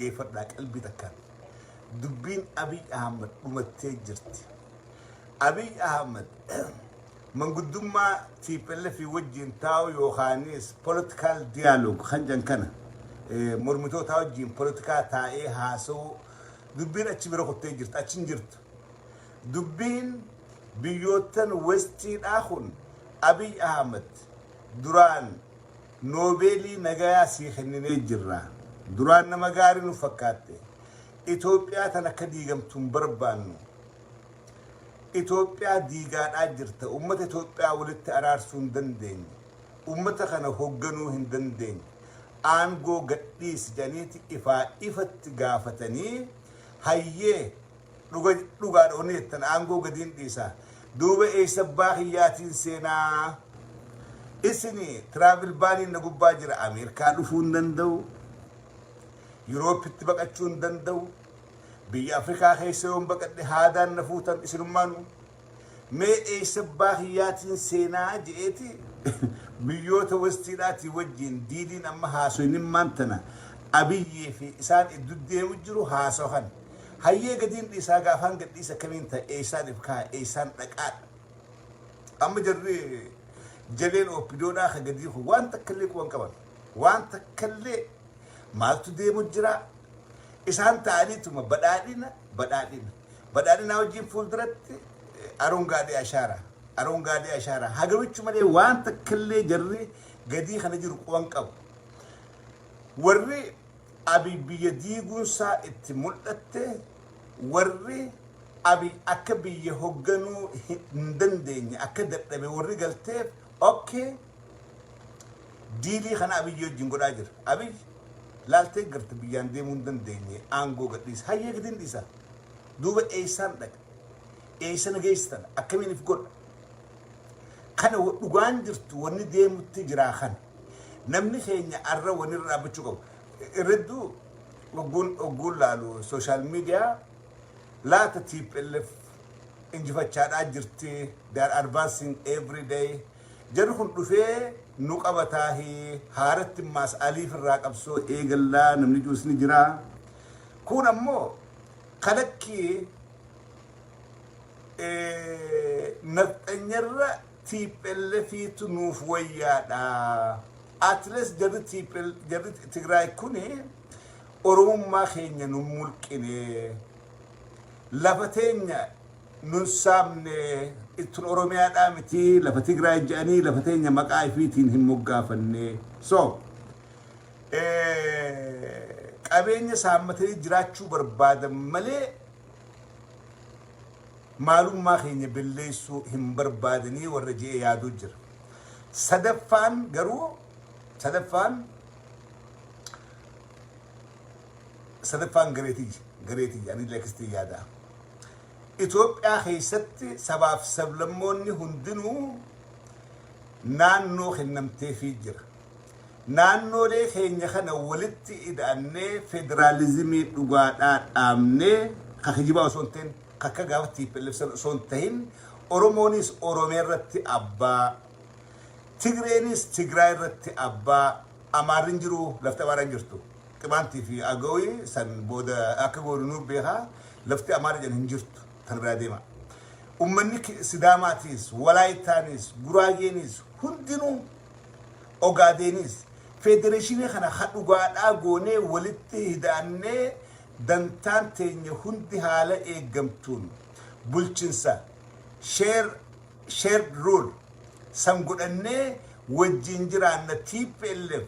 Dhaggeeffadhaa qalbii takkaan. Dubbiin Abiy Ahmad dhumattee jirti. Abiy Ahmad manguddummaa TPLF wajjin taa'u yookaanis political dialogue kan jedhan kana mormitootaa wajjin politikaa taa'ee haasa'uu dubbiin achi bira kuttee jirti, achi hin jirtu. Dubbiin biyyoottan westiidhaa kun Abiy Ahmad duraan Noobeelii nagayaa sii kenninee jirra. Duraan nama gaarii nu fakkaatte. Itoophiyaa tan akka diigamtu hin barbaannu. Itoophiyaa diigaadhaa jirta. Ummata Itoophiyaa walitti araarsuu hin dandeenye. Ummata kana hogganuu hin dandeenye. Aangoo gadhiisi jedhaniiti ifaa ifatti gaafatanii, hayyee dhuga dhugaadha wanni jettan, aangoo gadiin dhiisa. Duuba eessa abbaa kiyyaatiin seenaa? Isini travel baniin na gubbaa jira. Ameerikaa dhufuu hin danda'u. Yuroopitti baqachuu hin danda'u. Biyya Afrikaa keessa yoon baqadhe haadaan na fuutan isinummaanu. Mee eessa abbaa kiyyaatiin seenaa je'eeti biyyoota westiidhaatii wajjin dealiin amma haasoynimmaan tana Abiyyii fi isaan iddu deemu jiru haasohan. Hayyee, gadiin dhiisaa, gaafaan gadhiisa akkamiin ta'a, eessaan if kaa'a, eessaan dhaqaadha? Amma jarri jaleen OPDOdhaa ka gadii kun waan takkallee quban qaban. Waan takkallee maaltu deemu jira? Isaan ta'aniituma badhaadhina, badhaadhina. Badhaadhinaa wajjin fuulduratti arongaadhee ashaara. Arongaadhee ashaara. Hagamichu malee waan takkallee jarri gadii kana jiru quban qabu. Warri Abiy biyya diiguunsaa itti mul'atte, warri Abiy akka biyya hogganuu hin dandeenye, akka dadhabe warri galteef, okay, dealii kana Abiyyi wajjin godhaa jira. Abiy laaltee garte biyyaan deemuu hin dandeenye, aangoo gadhiisa. Hayyee, gadiin dhiisa. Duuba eessaan dhaqa? Eessa na geessitan? Akkamiin if godha? Kana dhugaan jirtu wanni deemutti jiraa kana. Namni keenya arra wanni irra dhaabbachuu qabu. Irradduu ogguun laalu social media, laata TPLF injifachaadhaa jirti, they are advancing every day. Jarri kun dhufee nu qabataahi, haaratti maas aliif irraa qabsoo eegallaa namni juus ni jira. Kun ammoo kalakkii nafxanyarra TPLFiitu nuuf wayyaadha. At least jarri TPL, jarri Tigraay kuni Oromummaa keenya nu mulqine. Lafa teenya nun saamne, ittun Oromiyaadhaa miti, lafa Tigraay jedhanii lafa teenya maqaa ifiitiin hin moggaafanne. So qabeenya saammatanii jiraachuu barbaadan malee maalummaa keenya balleessuu hin barbaadanii warra je'ee yaaduu jira. Sadaffaan garuu, sadaffaan gareetii ani leekistii yaada. Itoophiyaa keessatti sabaaf sablammoonni hundinuu naannoo kennamteefii jira. Naannoolee keenya kana walitti ida'annee federaalizimii dhugaadhaa dhaabnee, ka kijibaa osoo hin ta'in, akka gaafa TPLF sana osoo hin ta'in, Oromoonis Oromiyaa irratti abbaa, Tigreenis Tigraay irratti abbaa, Amaarri hin jiru, lafti Amaaraa hin jirtu. Qimaantii fi Agawii san booda akka goonu nuuf beekaa, lafti Amaara jedhan hin jirtu, tan biraa deema. Uummanni Sidaamaatiis, Walaayitaanis, Guraageenis hundinuu, Ogaadeenis federeeshinii kana ha dhugaadhaa goonee walitti hidhaannee dantaan teenya hundi haala eeggamtuun bulchinsa shared rule san godhannee wajjin jiraanna. TPLF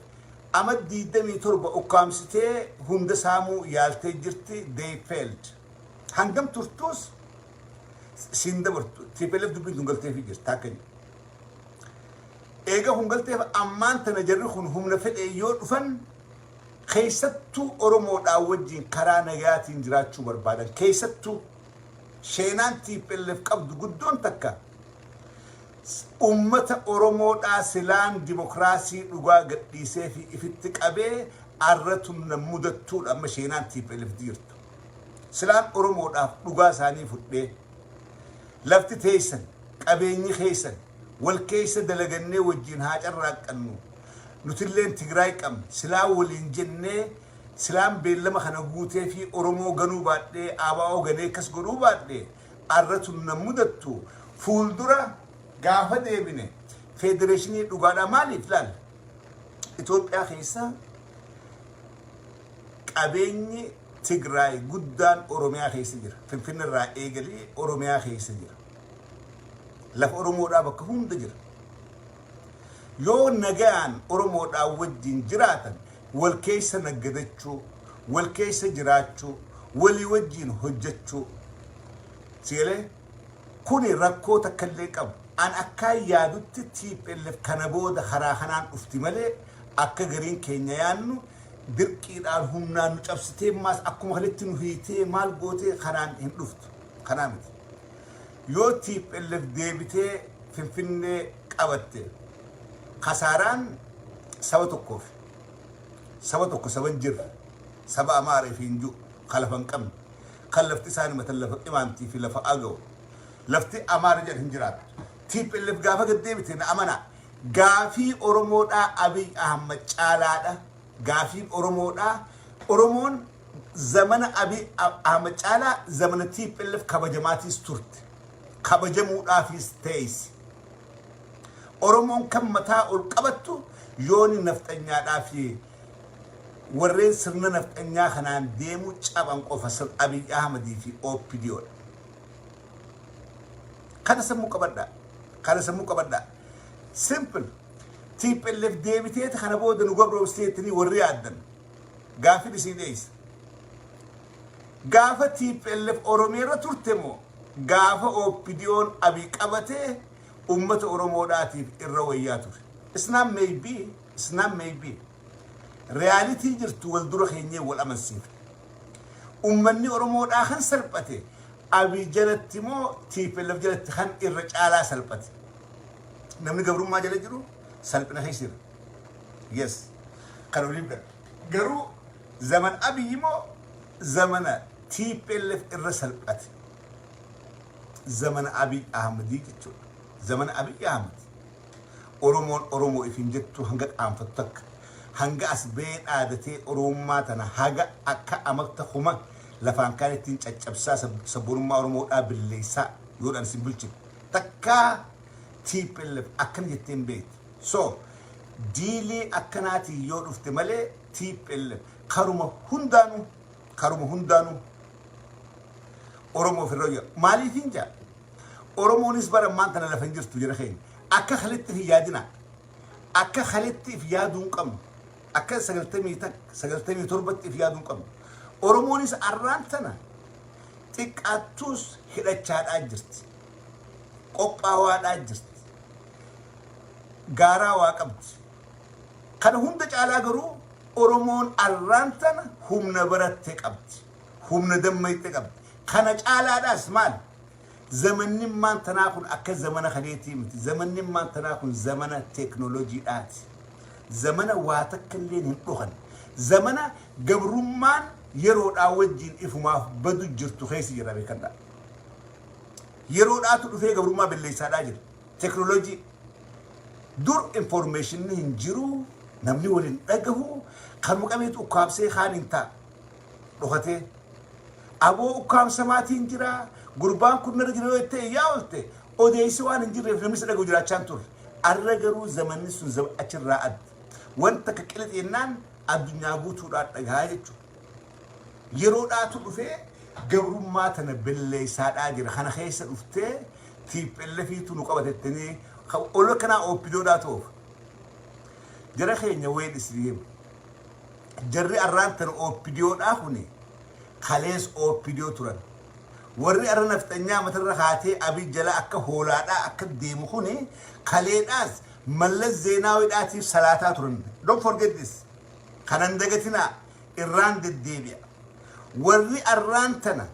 ama 27 ukkaamsitee hunda saamuu yaaltee jirti, they failed. Hangam turtuus siin dabartu. TPLF dubbiin tun galteefii jirti akka jedhu. Eega kun galteef, ammaan tana jarri kun humna fedhe yoo dhufan, keessattuu Oromoodhaan wajjin karaa nagaatiin jiraachuu barbaadan. Keessattuu sheenaan TPLF qabdu guddoon takka ummata Oromoodhaa silaan dimokiraasii dhugaa gadhiisee fi ifitti qabee arra na mudattuudha amma sheenaan TPLF jirtu. Silaan Oromoodhaaf dhugaa isaanii fudhee, lafti teessan, qabeenyi keessan, wal keessa dalagannee wajjin haa carraaqqannu, nutilleen Tigraay qabna silaa waliin jennee Silaan beellama kana guutee fi Oromoo ganuu baadhee, ABO ganee akkas godhuu baadhee, arratu na mudattu. Fuuldura gaafa deebine federeeshinii dhugaadhaa. Maaliif laal, Itoophiyaa keessa qabeenyi Tigraay guddaan Oromiyaa keessa jira. Finfinne irraa eegalee Oromiyaa keessa jira. Lafa Oromoodhaa bakka hunda jira. Yoo nagaan Oromoodhaa wajjin jiraatan, wal keessa naggadachuu, wal keessa jiraachuu, walii wajjin hojjechuu. Sigalee kuni rakkoo takka illee qabu. An akkaan yaadutti TPLF kana booda karaa kanaan dhufti malee, akka gariin keenya yaannu dirqiidhaan humnaan nu cabsitee, maas akkuma kanatti nu hiitee, maal gootee kanaan hin dhuftu. Kanaa miti. Yoo TPLF deebitee Finfinnee qabatte, kasaaraan saba tokkoof, saba tokko, saba hin jirre, saba Amaaraa fi hin jiru, kan lafa hin qabne, kan lafti isaanii matan lafa Qimaantii fi lafa Agaw, lafti Amaara jedhan hin jiraattu. TPLF gaafa gad deebite, na amanaa, gaafii Oromoodhaa Abiy Ahmad caalaadha. Gaafiin Oromoodhaa, Oromoon zamana Abiy Ahmad caalaa zamana TPLF kabajamaatiis turte. Kabajamuudhaafis teessi. Oromoon kan mataa ol qabattu yooni nafxanyaadhaa fi warreen sirna nafxanyaa kanaan deemu caban qofa, sir Abiy Ahmadii fi OPDOdha. Kana sammuu qabadhaa. Kana sammuu qabadhaa. Simple. TPLF deebiteeti kana booda nu gabroomsiteettanii warri yaaddan, gaaffiin isin dhiyeessa. Gaafa TPLF Oromiyaa irra turte moo gaafa OPDO'n Abiy qabatee ummata Oromoodhaatiif irra wayyaa ture? It's not maybe, it's not maybe. Reality jirtu wal dura keenyee wal amansiifne. Ummanni Oromoodhaa kan salphate Abiy jalatti moo TPLF jalatti kan irra caalaa salphate? Namni gabrummaa jala jiru salphina keessa jira. Yes. Kan oliif dha. Garuu zaman Abiy moo zamana TPLF irra salphate? Zamana Abiy Ahmadii jechuudha. Zamana Abiy Ahmad. Oromoon Oromoo ifin jettu hanga qaanfattu takka. Hanga as ba'ee dhaadatee Oromummaa tana haga akka amakta kuma lafaan kaan ittiin caccabsaa, sabboonummaa Oromoodhaa billeessaa yoodhaan isin bulchine. Takkaa TPLF akkana jettee hin beektu. So, diilii akkanaatiin yoo dhufte malee, TPLF karuma hundaanuu Oromoof irra hojjeta. Maaliif hin jaa? Oromoonis bara ammaan tana lafa hin jirtu jira keenya. Akka kaletti hin yaadina. Akka kaletti if yaaduu hin qabnu. Akka 91, 97tti if yaaduu hin qabnu. Oromoonis arraan tana xiqqaattuus hidhachaadhaa jirti. Qophaawaadhaa jirti. Gaaraa waa qabdi. Kana hunda caalaa garuu Oromoon arraan tana humna baratte qabdi. Humna dammayte qabdi. Kana caalaadhaas maal? Zamanni maan tanaa kun akka zamana kaleetii miti. Zamanni maan tanaa kun zamana teeknooloojiidhaati. Zamana waa takka illee hin dhokan. Zamana gabrummaan yeroodhaa wajjin ifumaaf badu jirtu keessa jira, beekadhaa. Yeroodhaatu dhufee gabrummaa balleessaadhaa jira. Teeknooloojii. Dur informationni hin jiru, namni waliin dhagahu, kanuma qabeetu ukkaamsee kaan hin ta'a. Dhokatee. Aboo, ukkaamsamaatiin jira, gurbaan kun narra jira yoo ta'e yaa oolte, odeessi waan hin jirreef namni si dhagahu jiraachaa hin turre. Arra garuu zamanni sun achirraa adda. Wanta akka qilixeennaan addunyaa guutuudhaan dhagahaa jechuudha. Yeroodhaatu dhufee gabrummaa tana balleessaadhaa jira. Kana keessa dhuftee TPLFiitu nu qabatettanii ol kanaa OPDOdhaa ta'uuf. Jara keenya, wayin isin hima. Jarri arraan tana OPDOdhaa kuni kalees OPDO turan. Warri arra nafxanyaa matarra kaatee Abiy jala akka hoolaadhaa akka deemu kuni kaleedhaas Mallas Zeenaawiidhaatiif salaataa turan. Don't forget this. Kanan dagatinaa, irraan deddeebi'a. Warri arraan tana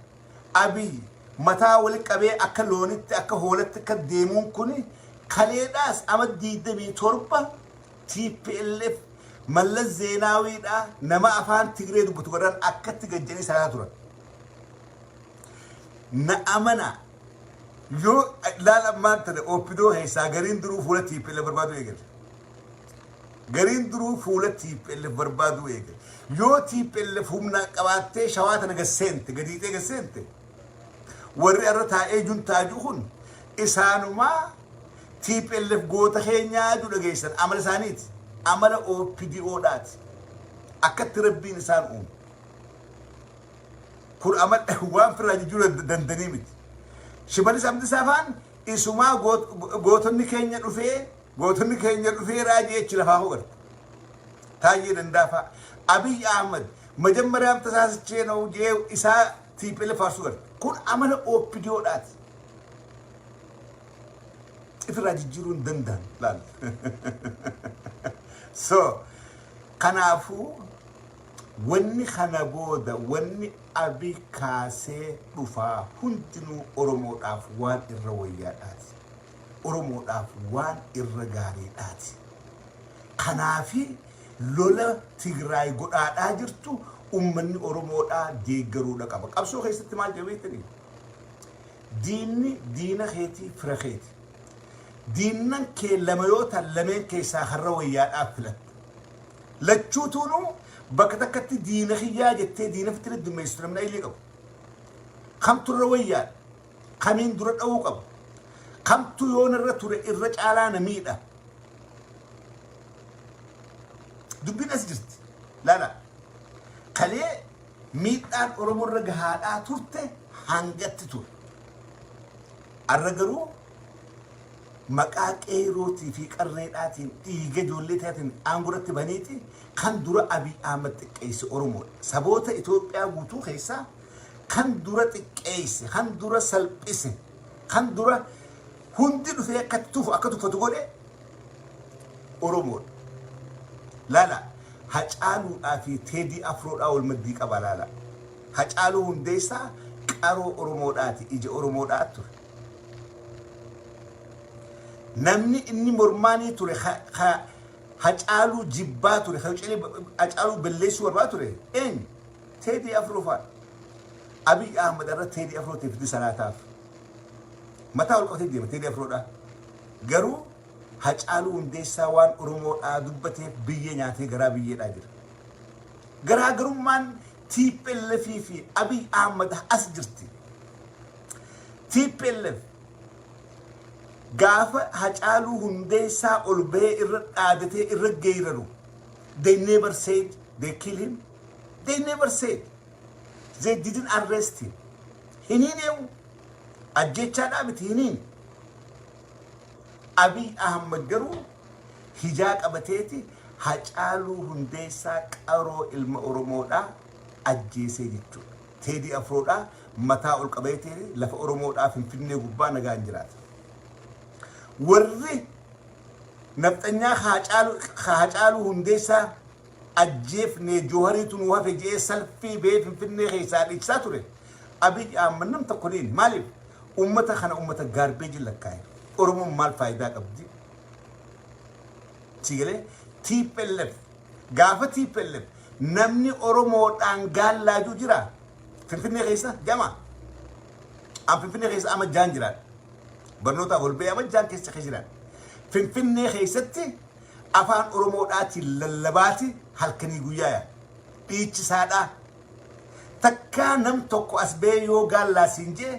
Abiy mataa wali qabee akka loonitti, akka hoolatti akka deemuun kuni kaleedhaas ama 27 TPLF Mallas Zeenaawiidhaa nama afaan Tigree dubbatu godhan akkatti gajjanii salaataa turan. Na amanaa, yoo laala ammaan tana OPDO keessaa gariin duruu fuula TPLF barbaadu eegale. Gariin duruu fuula TPLF barbaaduu eegale. Yoo TPLF humna qabaattee Shawaa tana gad seente, gadiixee gad seente, warri irra taa'ee juntaaju kun isaanumaa TPLF goota keenyaa juu dhageessan amala isaaniiti. Amala OPDOdhaati. Akkatti Rabbiin isaan uume. Kun amala waan firraa jijjiiruu dandanii miti. Shimallis Abdiisaa faan isumaa gootonni keenya dhufee, gootonni keenya dhufee raajii achi lafaa hoogarte. Taayyee Dandaafaa. Abiy Ahmad መጀመሪያም ተሳስቼ ነው jee isaa TPLF faarsuu garte. Kun amala OPDOdhaati. Ifirraa jijjiiruu hin danda'an laal. So kanaafuu wanni kana booda wanni Abiy kaasee dhufaa hundinuu Oromoodhaaf waan irra wayyaadhaati. Oromoodhaaf waan irra gaariidhaati. Kanaafi lola Tigraay godhaadhaa jirtu ummanni Oromoodhaa deeggaruudha qaba. Qabsoo keessatti maal jedhu beektanii? Diinni diina keetii fira keeti. Diinnan kee lama yoo ta'an, lameen keessaa har'a wayyaadhaaf filatta. Lachuutuunuu bakka takkatti diina kiyyaa jettee diina fitti heddummeessitu namni illee qabu. Kamtu irra wayyaadha? Kamiin dura dha'uu qaba? Kamtu yoon irra ture irra caalaa na miidha? Dubbiin as jirti. Laala. Kalee miidhaan Oromoo irra gahaadhaa turte hangatti ture. Arra garuu maqaa qeerootii fi qarreedhaatiin dhiiga ijoollee taatiin aangoo baniiti kan dura Abiy Ahmad xiqqeesse Oromoodha. Saboota Itoophiyaa guutuu keessaa kan dura xiqqeesse, kan dura salphise, kan dura hundi dhufee akka tufu, akka tuffatu godhe Oromoodha. Laala, Hacaaluudhaa fi Teedii Afroodhaa wal maddii qaba laala. Hacaaluu Hundeessaa qaroo Oromoodhaati, ija Oromoodhaa ture. Namni inni mormaanii ture, Hacaaluu jibbaa ture, Hacaaluu balleessuu barbaada ture eenyu? Teedii Afroo fa'a. Abiy Ahmad irra Teedii Afrootiif fidi salaataaf. Mataa ol qabatee deema Teedii Afroodhaa. Garuu Hacaaluu Hundeessaa waan Oromoodhaa dubbateef biyyee nyaatee garaa biyyeedhaa jira. Garaagarummaan TPLF fi Abiy Ahmad as jirti. TPLF gaafa Hacaaluu Hundeessaa ol bahee irra dhaadatee irra geeraru, they never said they kill him. They never said. They didn't arrest him. Hiniin eewu ajjechaadhaa miti hiniin. Abiy Ahmad garuu hijaa qabateeti Hacaaluu Hundeessaa qaroo ilma Oromoodhaa ajjeesee jechuudha. Teedii Afroodhaa mataa ol qabeetee lafa Oromoodhaa Finfinnee gubbaa nagaan jiraata. Warri nafxanyaa Hacaaluu Hundeessaa ajjeefne, Joohariitu nu hafe jee salfii bee Finfinnee keessaa dhiichisaa ture. Abiy Ahmad nam tokko niin maaliif ummata kana ummata garbage lakkaa'e? Oromoon maal faayidaa qabdi? Sigalee TPLF, gaafa TPLF namni Oromoodhaan gaallaajuu jira Finfinnee keessa jama. An Finfinnee keessa ama jaan jiraan. Barnootaaf ol ba'ee ama jaan keessa keessa jiraan. Finfinnee keessatti afaan Oromoodhaatiin lallabaati halkanii guyyaa yaa. Dhiichisaadhaa. Takkaa nam tokko as ba'ee yoo gaallaasiin jee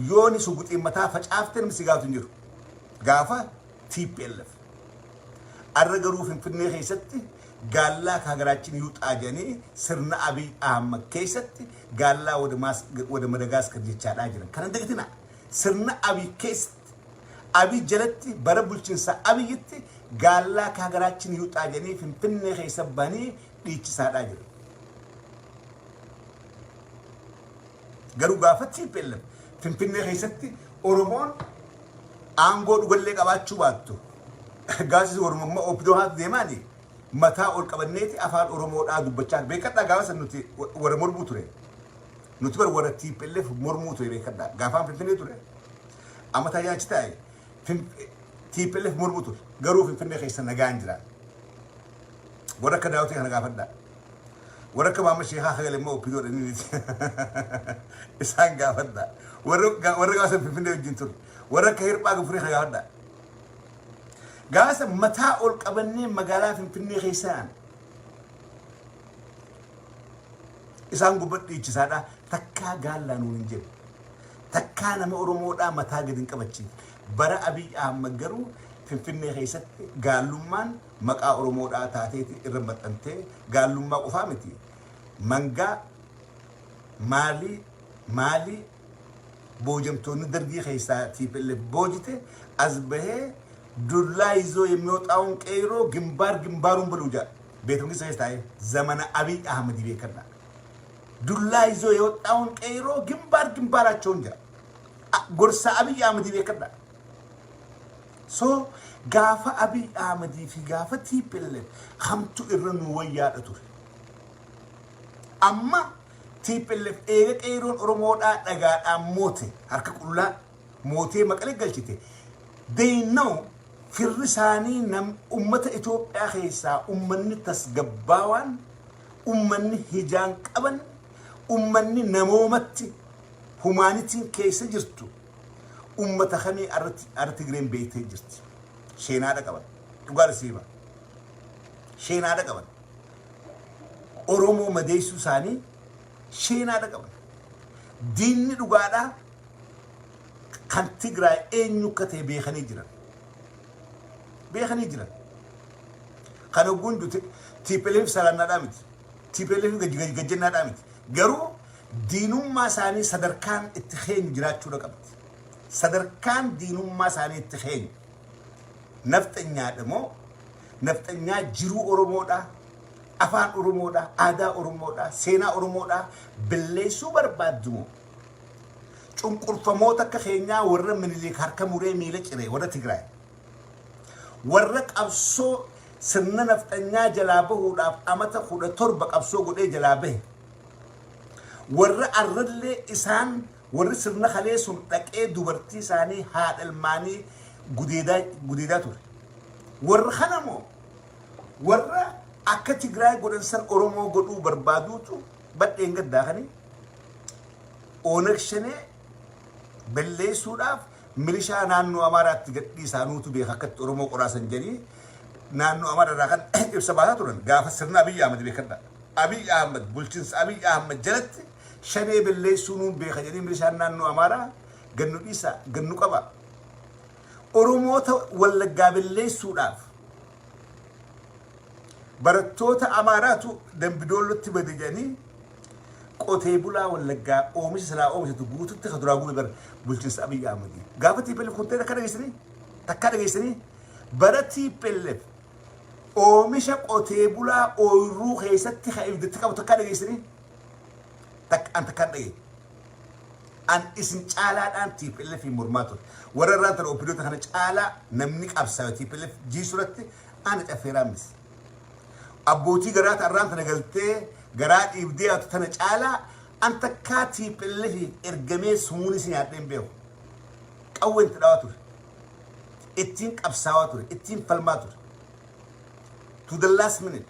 yooni suguxiin mataa facaaftee namni si gaafatu hin jiru. Gaafa TPLF. Arra garuu Finfinnee keessatti gaallaa ከሀገራችን ይውጣ jedhanii sirna Abiy Ahmad keessatti gaallaa ወደ Madagaskar jechaadhaa jiran. Kana dagatina, sirna Abiy keessatti, Abiy jalatti, bara bulchiinsa Abiyyitti gaallaa ከሀገራችን ይውጣ jedhanii Finfinnee keessa banii dhiichisaadhaa jiran. Garuu gaafa TPLF Finfinnee keessatti Oromoon aangoo dhugallee qabaachuu baattu, gaafis Oromummaa OPDO haati deemaani mataa ol qabanneeti afaan Oromoodhaa dubbachaa beekadhaa. Gaafa san nuti warra mormuu ture. Nuti bara warra TPLF mormuu ture beekadhaa. Gaafaan Finfinnee ture. Amma tajaajila achi taa'e TPLF mormuu ture. Garuu Finfinnee keessa nagaan jira. Warra akka daawwatii kana gaafadhaa. Warra akka Maamma Sheekaa Hagale immoo OPDO dhanii isaan gaafadhaa. Warra gaafa san Finfinnee wajjin ture. Warra akka Hirphaa Gafurii kana gaafadhaa. Gaasa mataa ol qabannee magaalaa Finfinnee keessaan isaan gubbaa dhiichisaadha. Takkaa gaallaa nuun hin jedhu. Takkaa nama Oromoodhaa mataa gadi hin qabachiifne. Bara Abiy Ahmad garuu Finfinnee keessatti gaallummaan maqaa Oromoodhaa taateeti irra maxxantee, gaallummaa qofaa miti. Mangaa maalii maalii boojamtoonni Dargii keessaa TPLF boojite as bahee ዱላ ይዞ የሚወጣውን ቄሮ ግንባር ግንባሩን ብሉ ጃ ቤተ መንግስት keessa taa'ee zamana Abiy Ahmad beekadha. ዱላ ይዞ የወጣውን ቄሮ ግንባር ግንባራቸውን jira. Gorsa Abiy Ahmad beekadha. So gaafa Abiy Ahmadii fi gaafa TPLF hamtu irra nu wayyaadha ture. Amma TPLF eega qeeroon Oromoodhaa dhagaadhaan moote, harka qullaa mootee Maqalee galchite. They know firri isaanii nam ummata Itoophiyaa keessaa ummanni tasgabbaawaan, ummanni hijaan qaban, ummanni namoomatti humanityn keessa jirtu ummata kamii arra Tigreen beektee jirti. Sheenaadha qaban. Dhugaadha siima. Sheenaadha qaban. Oromoo madeessuu isaanii sheenaadha qaban. Diinni dhugaadhaa kan Tigraay eenyu akka ta'e beekanii jiran. Beekanii jiran. Kana gundu TPLF salaannaadhaa miti. TPLF gajjannaadhaa miti. Garuu diinummaa isaanii sadarkaan itti keenyu jiraachuudha qabdi. Sadarkaan diinummaa isaanii itti keenyu. Nafxanyaadha moo nafxanyaa jiruu Oromoodhaa, afaan Oromoodhaa, aadaa Oromoodhaa, seenaa Oromoodhaa balleessuu barbaaddu moo cunqurfamoota akka keenyaa warra Minilik harka muree miila cire, warra Tigraay, warra qabsoo sirna nafxanyaa jalaa bahuudhaaf amata 17 qabsoo godhee jalaa bahe, warra arrallee isaan warri sirna kalee sun dhaqee dubartii isaanii haadha ilmaanii gudeedaa ture, warra kana moo warra akka Tigraay godhan san Oromoo godhuu barbaaduutu badheen gaddaa kanii Oonag Shanee balleessuudhaaf milishaa naannoo Amaaraatti gadhiisaanuutu beeka akkatti Oromoo qoraasan jedhanii naannoo Amaaraarraa kan ibsa baasaa turan gaafa sirna Abiyyi Ahmad beekadha. Abiyyi Ahmad, bulchiinsa Abiyyi Ahmad jalatti Shanee balleessuu nuun beeka jedhanii milishaan naannoo Amaaraa gannu dhiisaa gannu qaba. Oromoota Wallaggaa balleessuudhaaf barattoota Amaaraatu Dambidoollotti bade jedhanii qotee bulaa Wallaggaa oomisha silaa oomishatu guututti ka duraa gube bara bulchiinsa Abiyyi Ahmadi. Gaafa TPLF kun ta'e takka dhageessanii takka dhageessanii? Bara TPLF oomisha qotee bulaa ooyiruu keessatti ka ibiddatti qabu takka dhageessanii? Takka an takka dhagee. An isin caalaadhaan TPLF mormaa ture. Warra irraan tana OPDOta kana caalaa namni qabsaa'e TPLF jiisurratti ana caffeeraa miti. Abbootii garaa ta'arraan tana galtee garaa dhiibdee haatu tana caalaa an takkaa TPLF ergamee sumuun isin nyaadhee hin beeku. Qawween itti dhawaa ture. Ittiin qabsaawaa ture. Ittiin falmaa ture. To the last minute.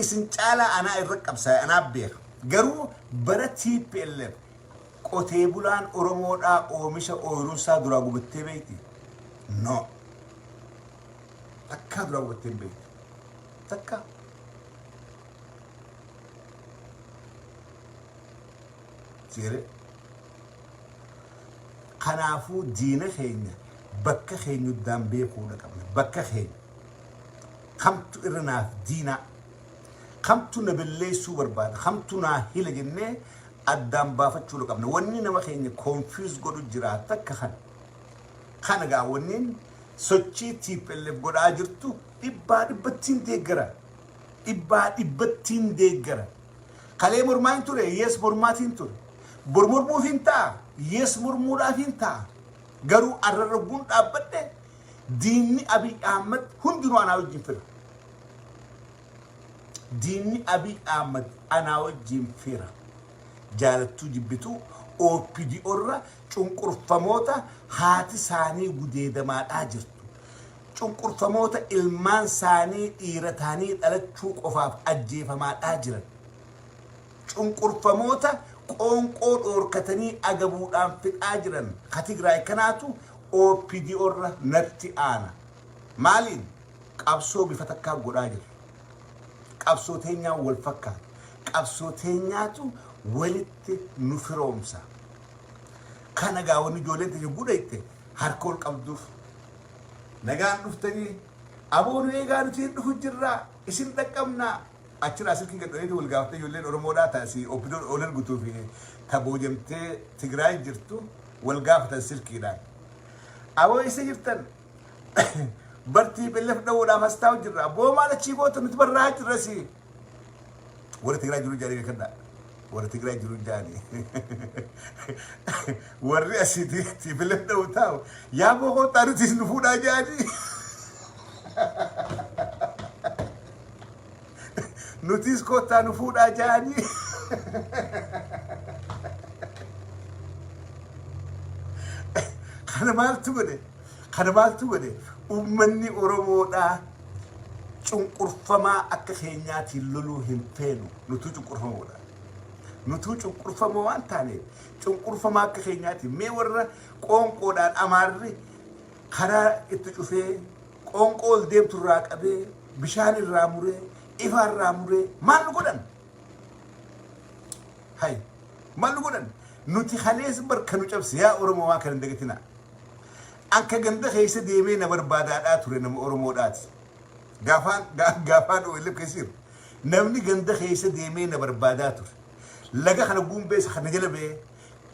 Isin caalaa anaa irra qabsaa'e, anaa beeka. Garuu bara TPLF qotee bulaan Oromoodhaa oomisha ooyiruunsaa duraa gubattee beekti? No. Takkaa duraa gubattee hin beektu. Takkaa. Seeree. Kanaafuu diina keenya bakka keenyuddaan beekuudha qabna. Bakka keenya. Kamtu irra naaf diinaa? Kamtu na balleessuu barbaada? Kamtu naa hila jennee addaan baafachuudha qabna. Wanni nama keenya confuse godhu jira takka kana. Kana gaa wanniin sochii TPLF godhaa jirtu dhibbaa dhibbattiin deeggara. Dhibbaa dhibbattiin deeggara. Kalee mormaa hin ture, yes, mormaatiin ture. Bor mormuuf hin ta'a, yes, mormuudhaaf hin ta'a. Garuu arra rogguun dhaabbadhe diinni Abiy Ahmad hundinuu anaa wajjin fira. Diinni Abiy Ahmad anaa wajjin fira. Jaalattuu jibbituu OPDO irra cunqurfamoota haati isaanii gudeedamaadhaa jirtu. Cunqurfamoota ilmaan isaanii dhiira ta'anii dhalachuu qofaaf ajjeefamaadhaa jiran. Cunqurfamoota qoonqoo dhoorkatanii agabuudhaan fixaa jiran ka Tigraay kanaatu OPDO irra natti aana. Maaliin? Qabsoo bifa takkaa godhaa jirra. Qabsoo teenyaa wal fakkaata. Qabsoo teenyaatu walitti nu firoomsa. Kana gaa wanni ijoolleen teenya gudhayte harka ol qabduuf. Nagaan dhuftanii aboo nu eegaa nuti hin dhufu jirraa isin dhaqqabnaa. Achirraa silkii gad dho'eeti wal gaafattee ijoolleen Oromoodhaa taasii OPDOn ol ergutuu fi ta boojamtee Tigraay jirtu wal gaafatan silkiidhaan. Aboo eessa jirtan? Bar TPLF dha'uudhaaf as taa'u jirra. Aboo maal achii goota nuti barraa jirra si. Warra Tigraay jiru jaanii beekadhaa. Warra Tigraay jiru jaanii. Warri asii TPLF dha'u taa'u yaa boo kottaa nuti nu fuudhaa jaanii. Nutis kottaa nu fuudhaa jaanii. Kana maaltu godhe? Kana maaltu godhe? Uummanni Oromoodhaa cunqurfamaa akka keenyaatiin loluu hin feenu. Nutuu cunqurfamoodha. Nutuu cunqurfamoo waan taaneef cunqurfamaa akka keenyaatiin mee warra qoonqoodhaan Amaarri karaa itti cufee qoonqoo ol deemtu irraa qabee bishaan irraa muree ifaa irraa muree maal nu godhan? Hay maal nu godhan? Nuti kalees barka nu cabse yaa Oromoo waan kana hin dagatinaa. Akka ganda keessa deemee na barbaadaadhaa ture nama Oromoodhaati. Gaafaan gaafaan OLF keessa jiru. Namni ganda keessa deemee na barbaadaa ture. Laga kana guumbeessa kana jala ba'ee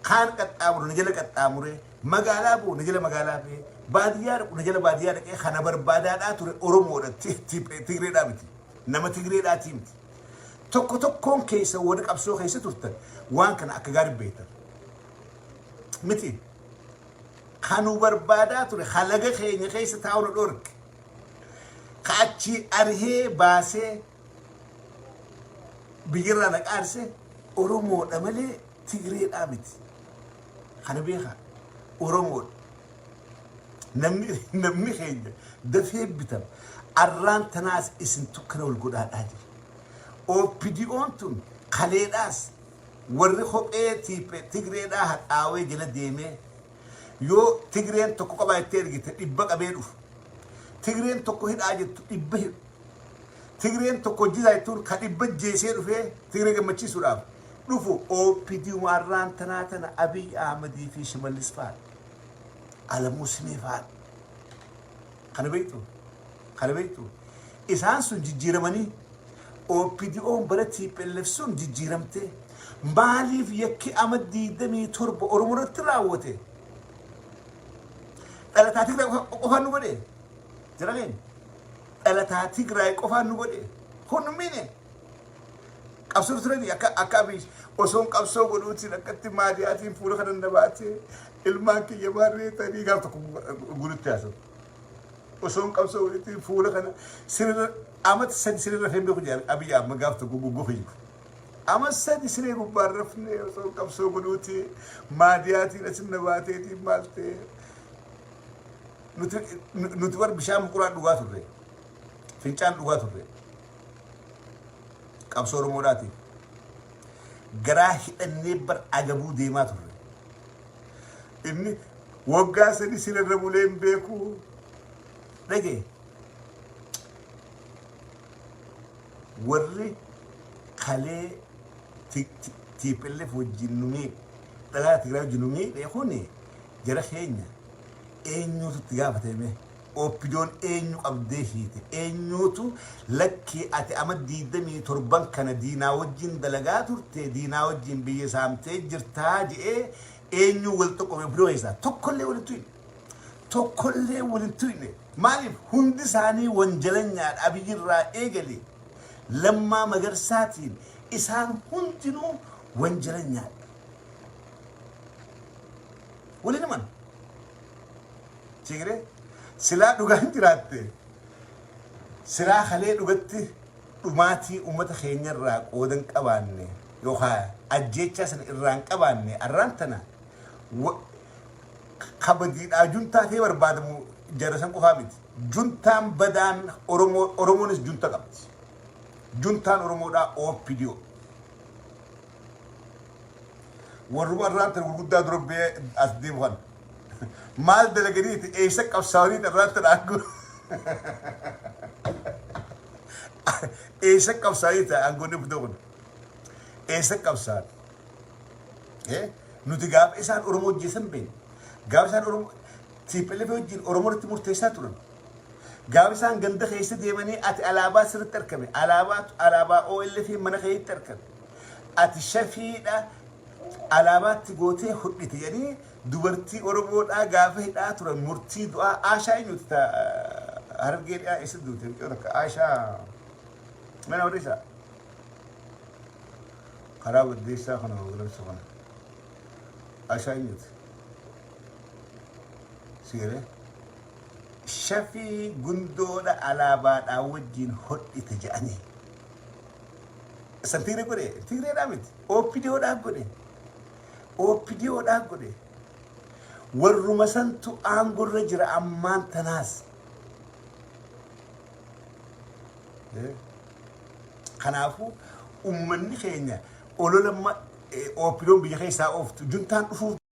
kaan qaxxaamuru na jala qaxxaamuree magaalaa bu'u na jala magaalaa ba'ee baadiyyaa dhaqu na jala baadiyyaa dhaqee kana barbaadaadhaa ture Oromoodha Tigreedhaa miti. Nama Tigreedhaatii miti. Tokko tokkoon keessa warri qabsoo keessa turtan waan kana akka gaarii beektan. Miti. Kanu barbaadaa ture halaga keenya keessa taa'u nu dhorke. Ka achii arihee baasee biyyarraa na qaarse Oromoodha malee Tigreedhaa miti. Kana beekaa Oromoodha. Namni keenya dafee bitama. Arraan tanaas isin tukkana wal godhaadhaa jira. OPDOn tun kaleedhaas warri kophee Tigreedhaa haxaawee jala deemee yoo Tigreen tokko qabaa jettee ergite dhibba qabee dhufu. Tigreen tokko hidhaa jettu dhibba hidhu. Tigreen tokko hojjetaa jettuun ka dhibba jeesee dhufee Tigree gammachiisuudhaaf dhufu OPDO arraan tanaa tana Abiy Ahmadii fi Shimallis fa'aadha. Alamuu Simee fa'aadha. Kana beektu? Kana beektu? Isaan sun jijjiiramanii OPDOn bara TPLF sun jijjiiramtee maaliif yakki ama 27 Oromoo irratti raawwate? Dhalataa Tigraay qofaan nu godhe. Jara keenya. Dhalataa Tigraay qofaan nu godhe. Kun nu miine. Qabsoo turanii akka Abiy osoon qabsoo godhuutiin akkatti maadiyaatiin fuula kana na baatee ilmaan kiyya maarreetanii gaaf tokko guututti haasa'u. Osoon qabsoo godhuutiin fuula kana sirra amata sadi sirra rafee beeku jedhan Abiy amma gaaf tokko gugguu fayyadu. Ama sadi siree gubbaan rafnee osoon qabsoo godhuutii maadiyaatiin asin na baateetiin maal ta'e nuti war bishaan muquraan dhugaa turre fincaan dhugaa turre. Qabsoo Oromoodhaatiif garaa hidhannee bar agabuu deemaa turre. Inni waggaa sadi sirarra bulee hin beeku. Dhagee warri kalee TPLF wajjin nu miidhe dhalaa Tigraay wajjin nu miidhe kuni jara keenya eenyuutu itti gaafatame? OPDOn eenyu qabdee hiite? Eenyuutu lakkii ati ama 27n kana diinaa wajjin dalagaa turte, diinaa wajjin biyya saamtee jirtaa je'ee eenyuu wal xoqqome OPDO keessaa? Tokkollee wal hin tuyne. Tokkollee wal hin tuyne. Maaliif? Hundi isaanii wanjalanyaadha. Abiyyi irraa eegale Lammaa Magarsaatiin isaan hundinuu wanjalanyaadha. Waliin himan. Sigaree silaa dhugaan jiraatte silaa kalee dhugatti dhumaatii uummata keenya irraa qooda hin qabaanne yookaan ajjeechaa sana irraa hin qabaanne arraan tana kabadiidhaa juntaa ta'ee barbaadamu jara san qofaa miti. Juntaan badaan Oromoo Oromoonis junta qabdi. Juntaan Oromoodhaa OPDO. Warruma arraan tana gurguddaa dura ba'ee as deemu kana. Maal dalaganiiti eessa qabsaa'aniiti irraatti aangoo eessa qabsaa'aniiti aangoon dhufte kun eessa qabsaa'an? Nuti gaafa isaan Oromoo hojjeessan beekna. Gaafa isaan Oromoo TPLF wajjin Oromoo irratti murteessaa turan. Gaafa isaan ganda keessa deemanii ati alaabaa sirriitti argame alaabaa alaabaa OLF mana keetti argame ati shafiidha alaabaatti gootee hodhite jedhanii dubartii Oromoodhaa gaafa hidhaa turan murtii du'aa Aashaa eenyuti ta Harargee dhiyaa eessa duute mucoo takka Aashaa mana warri isaa karaa baddeessaa kana hoogganamsa kana Aashaa eenyuti sigalee shafii gundoodha alaabaadhaa wajjin hodhite jedhanii san Tigree godhe Tigreedhaa miti OPDOdhaa godhe OPDOdhaa godhe warruma santu aangorra jira ammaan tanaas. Kanaafuu ummanni keenya olola OPDOn biyya keessaa ooftu juntaan dhufuuf